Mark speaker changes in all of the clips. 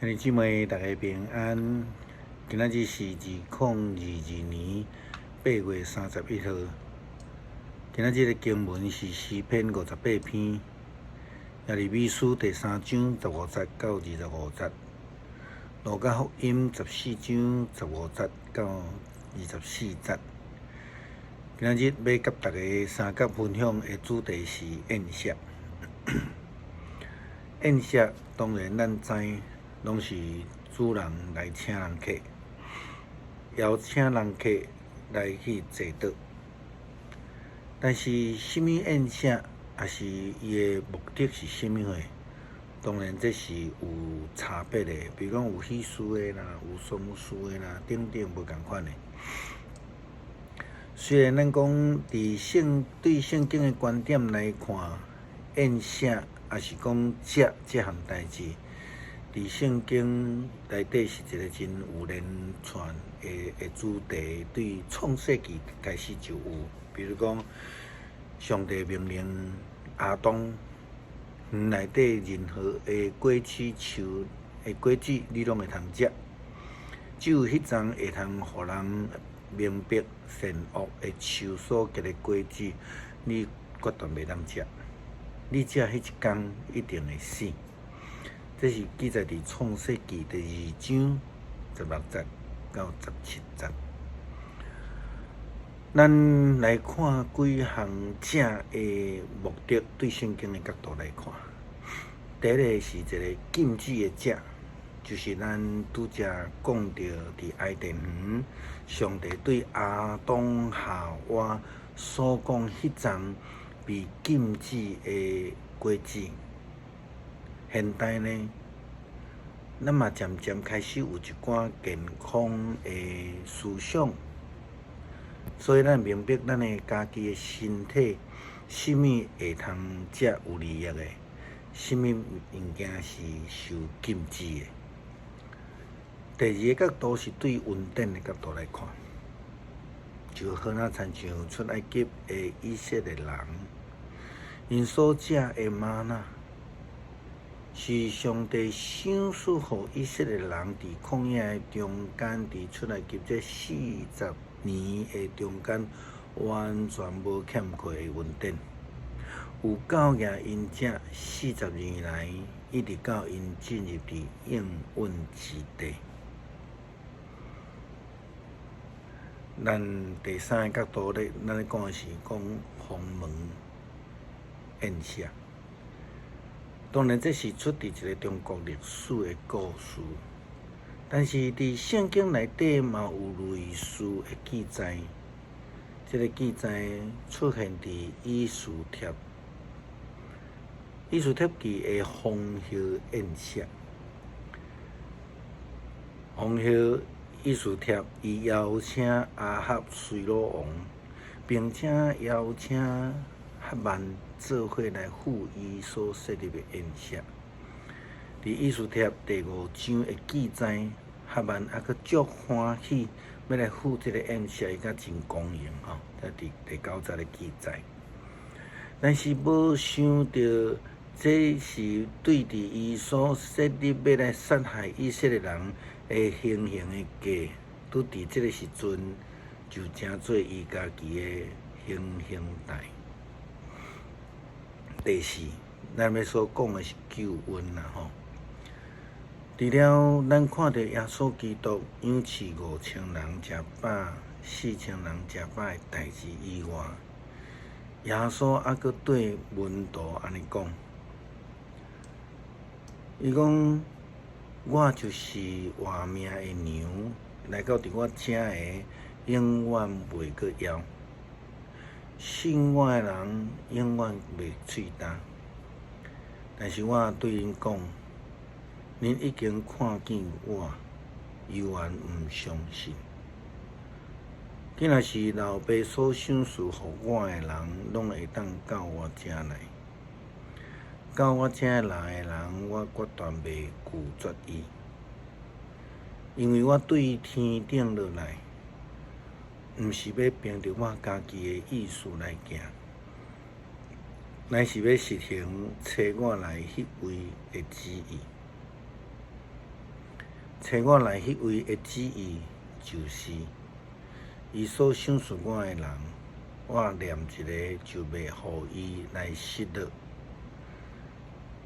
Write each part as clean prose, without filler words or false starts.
Speaker 1: 兄弟姊妹，大家平安。今仔日是2022年8月31號。今仔日的經文是詩篇58篇，耶利米書第三章十五節到25節，路加福音14章15節到24節。今仔日欲佮大家相佮分享的主題是宴席。宴席當然咱知，攏是主人來請人客，邀請人客來去坐桌。但是，啥物宴席，抑是伊的目的是啥物貨？當然這是有差別的，比如講有喜事的啦，有喪事的啦，等等無仝款的。雖然咱講佇聖對聖經的觀點來看，宴席抑是講食這項代誌，佇聖經內底是一個真有連串的主題，對創世記開始就有，比如講，上帝命令亞當園內底任何的果子樹的果子，你攏會通食，只有彼叢會通予人明白善惡的樹所結的果子，你決斷袂當食，你食彼一工一定會死。這是記載佇創世記第二章16節到17節。咱來看幾項食的目的，對聖經的角度來看，第一个是一个禁止的食，就是咱拄才講著佇伊甸園，上帝對亞當夏娃所講彼叢被禁止的果子。現代呢，咱嘛漸漸開始有一寡健康的思想，所以咱明白咱的家己的身體，啥物會通食有利益的，啥物物件是受禁止的。第二个角度是對恩典的角度來看，就好若親像出埃及的以色列人，𪜶所食的嗎哪，是上帝賞賜予以色列人佇曠野的中間，佇出埃及這四十年的中間，完全無欠缺的恩典。有夠額𪜶食40年來，一直到𪜶進入佇應允之地。咱第三个角度咧，咱咧講的是講鴻門宴席。當然，這是出佇一个中國歷史的故事，但是佇聖經內底嘛有類似的記載。這个記載出現佇以斯帖，以斯帖記的皇后宴席。皇后以斯帖伊邀請亞哈隨魯王，並且邀請哈曼做伙來赴伊所設立的宴席。佇以斯帖第五章的記載，哈曼猶閣足歡喜，欲來赴這个宴席，伊閣真光榮吼。這佇第九節的記載。但是無想著，這是對佇伊所設立欲來殺害以色列人的行刑的計，拄佇這个時陣就成做伊家己的行刑台。第四，咱欲所講的是救恩啦吼。除了咱看著耶穌基督養飼5000人食飽、4000人食飽的代誌以外，耶穌猶閣對門徒按呢講：伊講，我就是活命的糧，來到佇我遮的，永遠袂閣枵。信我的人永遠袂喙焦，但是我對𪜶講，恁已經看見我，猶原毋相信。既若是老爸所賞賜予我的人，攏會當到我遮來。到我遮來的人，我決斷袂拒絕伊，因為我對天頂落來，毋是欲憑著我家己的意思來行，乃是欲實行差我來彼位的旨意。差我來彼位的旨意就是，伊所賞賜我的人，我連一个就袂予伊來失落，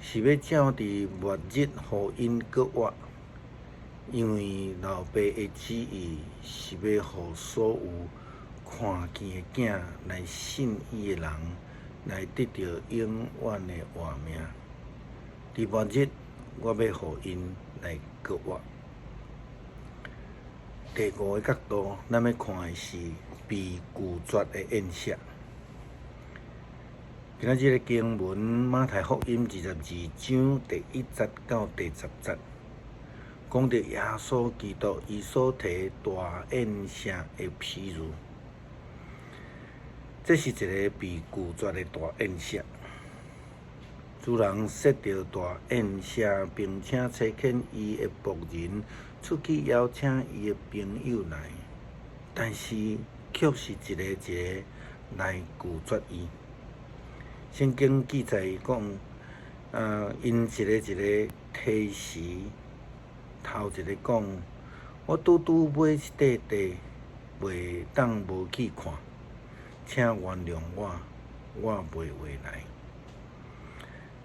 Speaker 1: 是欲照佇末日予𪜶閣活。因為老爸的旨意是欲予所有看見的囝來信伊的人，來得著永遠的活命。佇末日，我欲予𪜶來閣活。第五个角度，咱欲看的是被拒絕的宴席。今仔日的經文，馬太福音22章第1節到第10節，講著耶穌基督伊所提大宴席的譬喻。這是一个被拒絕的大宴席。主人設著大宴席，並且差遣伊的僕人出去邀請伊的朋友來，但是卻是一个一个來拒絕伊。聖經記載講，𪜶一个一个提時，頭一个講：我拄拄買一塊地，袂當無去看，請原諒我，我袂話來。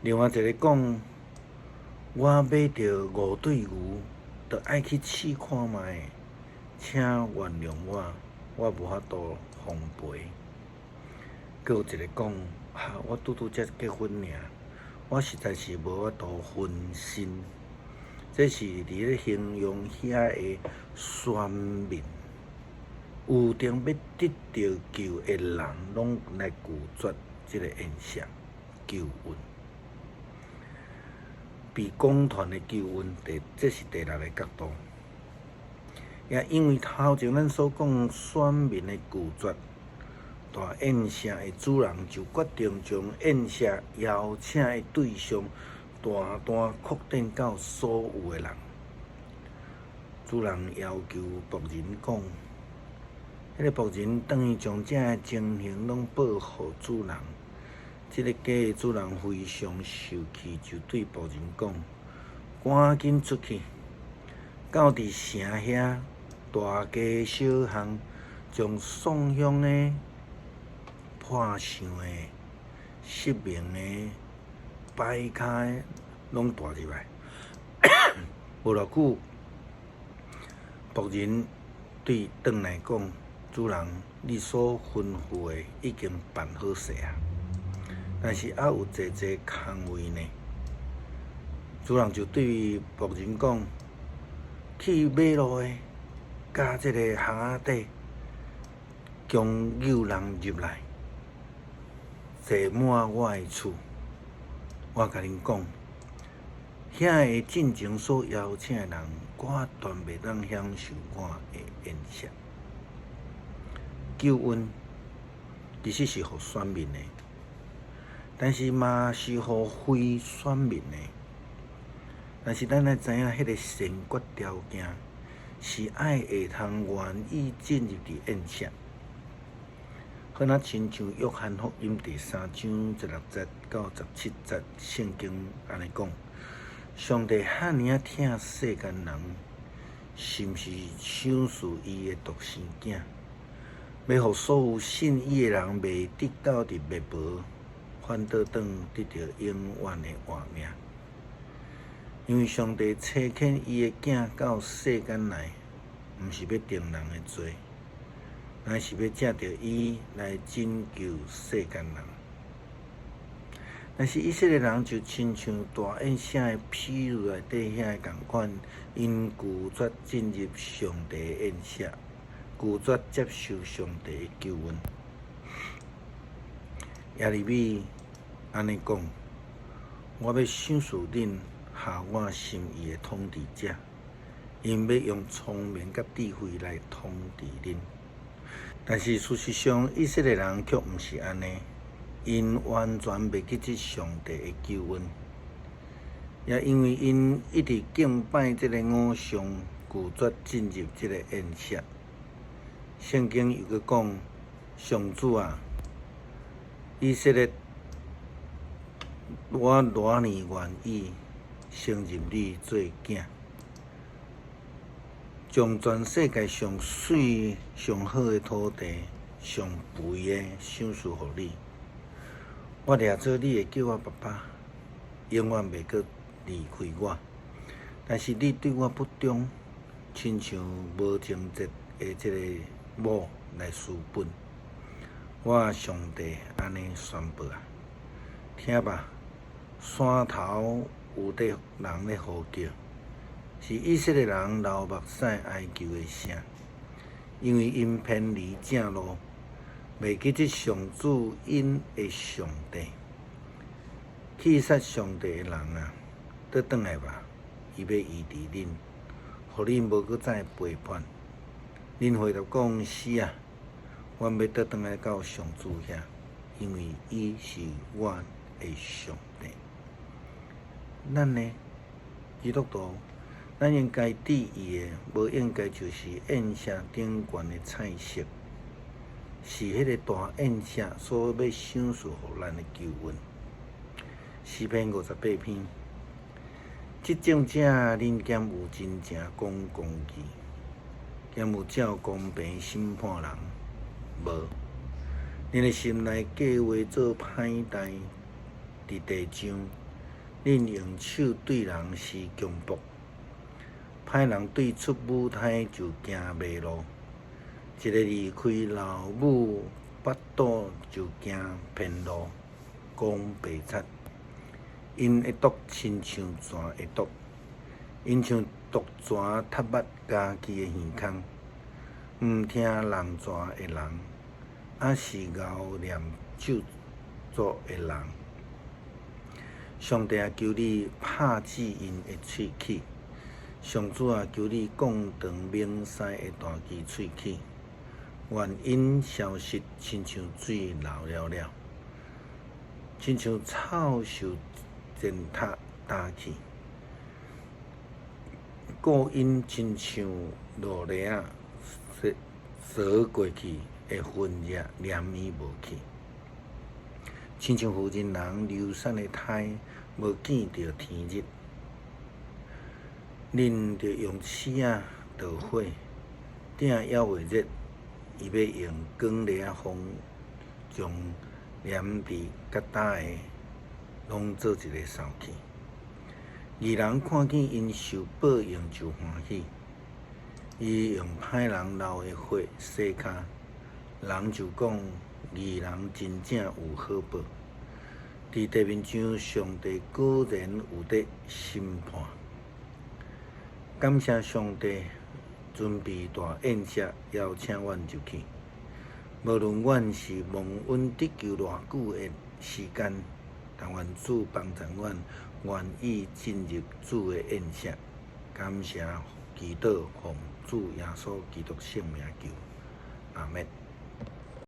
Speaker 1: 另外一个講：我買著五對牛，著愛去試看覓，請原諒我，我無法度奉陪。閣有一个講：啊，我拄拄才結婚爾，我實在是無法度分身。這是佇咧形容遐个選民，有定欲得著救的人，攏來拒絕這个宴席救恩。被廣傳的救恩，這是第六个角度。也因為頭前咱所講選民的拒絕，大宴席的主人就決定將宴席邀請的對象大大擴展到所有的人。主人要求僕人講，彼个僕人轉去將這个情形攏報予主人。這个家的主人非常受氣，就對僕人講：趕緊出去，到佇城遐大街小巷，將喪胸的、破相的、失明的、跛跤的，攏帶入來。無偌久，僕人對轉來講：主人，你所吩咐的已經辦好勢啊，但是猶有濟濟空位呢。主人就對僕人講：去馬路的，佮這个巷仔底，將搝人入來，坐滿我的厝。我共恁講，遐个進前所邀請的人，決斷袂當享受我的宴席。救恩其實是予選民的，但是嘛是予非選民的。但是咱愛知影，彼个先決條件是愛會通願意進入佇宴席。好若親像約翰福音第3章16節到17節，聖經按呢講：上帝遐爾仔疼世間人，甚至賞賜伊的獨生囝，欲予所有信伊的人袂得到佇滅亡，反倒轉得著永遠的活命。因為上帝差遣伊的囝到世間來，毋是欲定人的罪，乃是欲藉著伊來拯救世間人。但是以色列人就親像大宴席的譬喻內底遐个仝款，𪜶拒絕進入上帝的宴席，拒絕接受上帝的救恩。耶利米按呢講：我欲賞賜恁合我心意的統治者，𪜶欲用聰明佮智慧來統治恁。但是事實上，以色列人卻毋是按呢，𪜶完全袂記得上帝的救恩，也因為𪜶一直敬拜這个偶像，拒絕進入這个宴席。聖經又閣講：上主啊，以色列，我偌爾願意承認你做囝。將全世界上媠、上好的土地、上肥的賞賜予你。我掠做你會叫我爸爸，永遠袂閣離開我。但是你對我不忠，親像無貞節的這个某來私奔。我上帝按呢宣布啊！聽吧，山頭有佇人咧呼叫，是以色列人流目屎哀求的聲，因為𪜶偏離正路，袂記得上主𪜶的上帝。棄殺上帝的人啊，倒轉來吧！伊欲醫治恁，予恁無閣再背叛。恁回答講：是啊，阮欲倒轉來到上主遐，因為伊是阮的上帝。咱呢，基督徒，咱應該注意的，無應該就是宴席頂懸的菜色，是彼个大宴席所欲賞賜予咱的救恩。詩篇58篇，執政者，恁敢有真正講公義？敢有照公平審判人？無。恁的心內計劃做歹代，佇地上，恁用手對人施強暴，歹人對出母胎就行迷路，一个離開老母腹肚就行偏路，講白賊。𪜶的毒親像泉的毒，𪜶像毒泉踢捌家己的耳孔，毋聽弄泉的人，抑是熬念咒詛的人。上帝啊，求你拍止𪜶的喙齒！上主啊，求你降斷猛獅的大支喙齒，願𪜶消失，親像水流了了，親像草受踐踏焦去，顧𪜶親像蘆犁仔趖過去的雲熱，連綿無去，親像婦人人流產的胎，無見著天日。恁著用刺仔導火，鼎猶未熱，伊欲用管犁仔風將黏佇佮焦的攏做一个掃去。義人看見𪜶受報應就歡喜，伊用歹人流的血洗跤，人就講義人真正有好報。佇地面上，上帝果然有佇審判。感謝上帝準備大宴席，邀請阮入去。無論阮是蒙恩得救偌久的時間，但願主幫助阮願意進入主的宴席。感謝祈禱，奉主耶穌基督聖名求，阿們。